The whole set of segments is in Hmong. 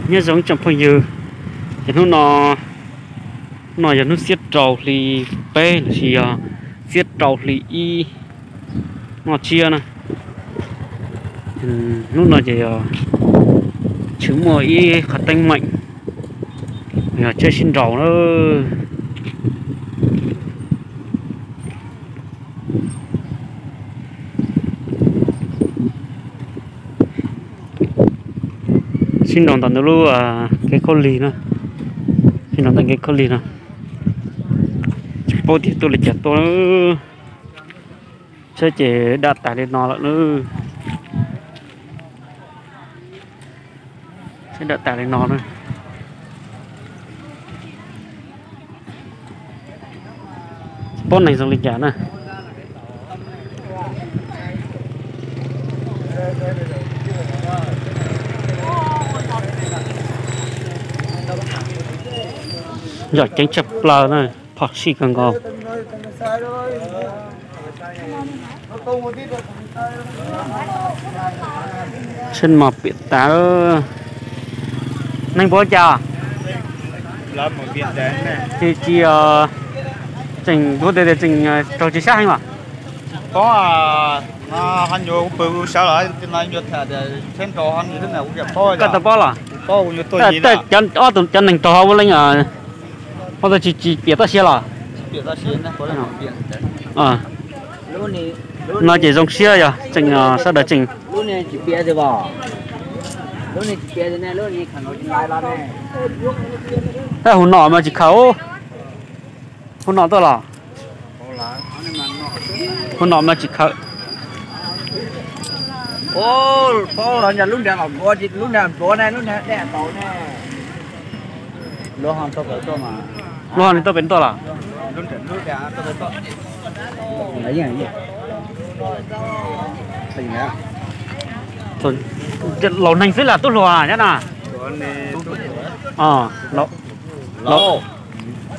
Nyob zoo tsoom phooj ywg, ces hnub no, hnub no yog hnub xiab rau hli peb los sis yog xiab rau hli ib, noj tsiab na. Hnub no ces yog tshwm muaj ib qhov teeb meem, yog tsheb sib nraus na. Sib nraus ntawm ntawm lub kev khaub lig no, sib nraus ntawm kev khaub lig no. Tsis paub tias tuaj li cas tuaj, tsheb ces daj tas li no lawm na. Tsheb daj tas li no na. Tsis paub neeg zoo li cas na. Yog ceeb tshaj plaws na, phom sij kawg nkaus. Tsheb mas piam tas. Neeg puas cas? Tsis, tsis, tseem, kuv tias tseem raug tsis sab heev los? Koj tau paub los? Ob tug cov neeg raug ua leej, ua tau tsis, tsis piam toj siab los? No ces zoo siab yog tseem sawv daws tseem. Hu nom mas tsis khaws, hu nom tuaj los? Hu nom mas tsis khaws. Lub nra los npluav, lub nra npluav ne, lub nra dej tau ne. Lub ho nws tuaj pem tuaj los? Laus neeg xwb los tub hluas nyob na?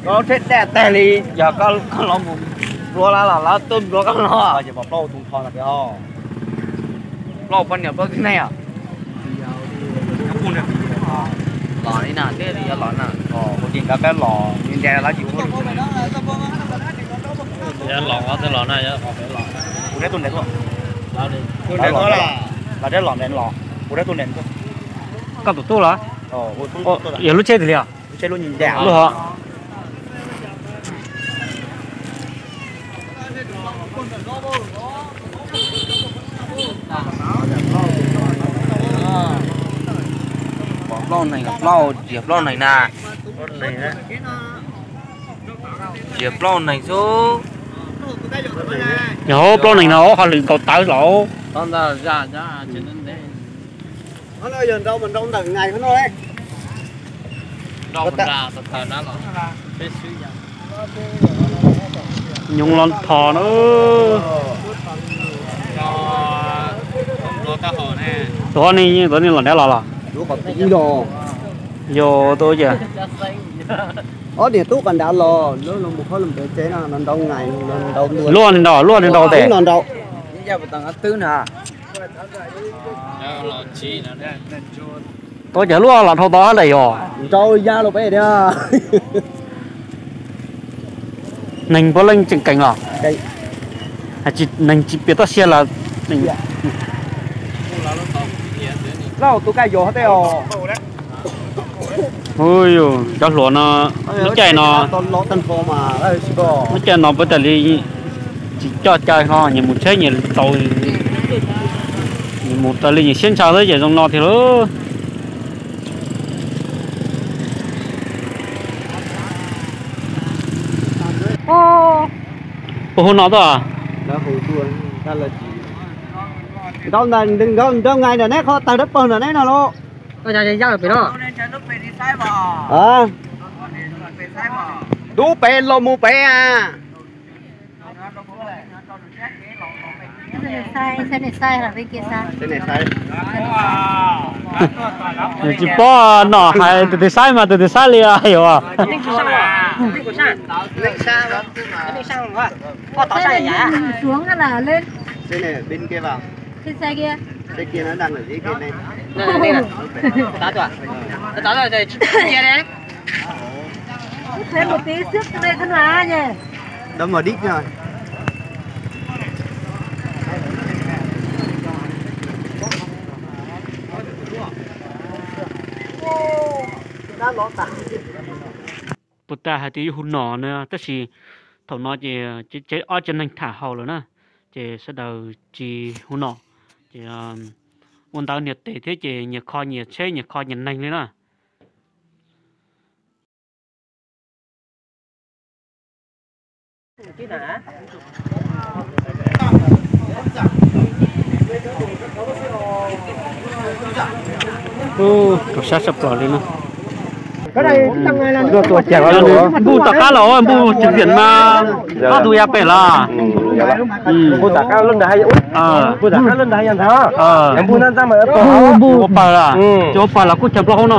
Koj thiaj daj tag li, yog koj los mus npluav lawv los lawv tuaj npluav koj los. Plaub tus ntho no, plaub poj niam plaub tib neeg. Los li na, twb yuav los na. Kuv ces nkawd peb los li ntev lawv tsis ua. Los, los na, kuv reb tus ntev tuaj. Lawv reb los ntev los, kuv reb tus ntev tuaj. Koj tus tub los? Yog lub tsheb twg li os? Lub tsheb lub ntev lub hov. Plaub neeg, plaub, tsis yog plaub neeg na. Tsis yog plaub neeg xwb. Yog plaub neeg no qhov lwm nkaus tawv los. Nyob los tho na. Tuav ne, tuav ne los ntev los los? Yog tuav ces. Ob niam tub pas nrad los, lub no mus qhov lus pem tsev no, no nrau ngais, no nrau ntua. Luaj li nrau, luaj li nrau tes. No nrau. Tuav ces luaj los dhau tod daim yog. Nrau ya los pem thiab. Neeg puav leej tseem keev los? Neeg tsis piam toj siab los? Lauj, tus kaj yos tej os. Ui, cov hluas no, lub caij no, lub caij no puav tas li tsis coj caw ho nyias mus tsheb nyias tau, nyias mus tas li nyias siab ntshaw xwb ces zoo no tiag lauj. Puas hu no tuaj? Nrau ngais ntawm neb qhov tawg dawb paug ntawm neb no lauj. Dub pem los mus pem a. Tsis paub nom hais tus twg saib mas tus twg saib li yog. Cái kia nó đang ở dưới kia này. Đây, đây, đây này. Tắt rồi à? Tắt rồi, đây, chia đi. Thêm một tí xíu đây cho nó nhỉ. Đóng vào đít rồi. Puas tas hais tias yuav hu nom na, tab sis thaum no ces ob tsev neeg tham haus lawm na, ces sawv daws tsis hu nom, ces ua ntawv nias tes thiab ces nyias kho nyias tsheb, nyias kho nyias neeg li na. Rau sab sab plaws li na. Npuj tom qab los, npuj tsis tiam mas ob tug ya pem los. Npuj tom qab los ntawd, npuj tom qab los ntawd. Npuj ua pawg los, cov ua pawg los kuj chaw plaub hau no.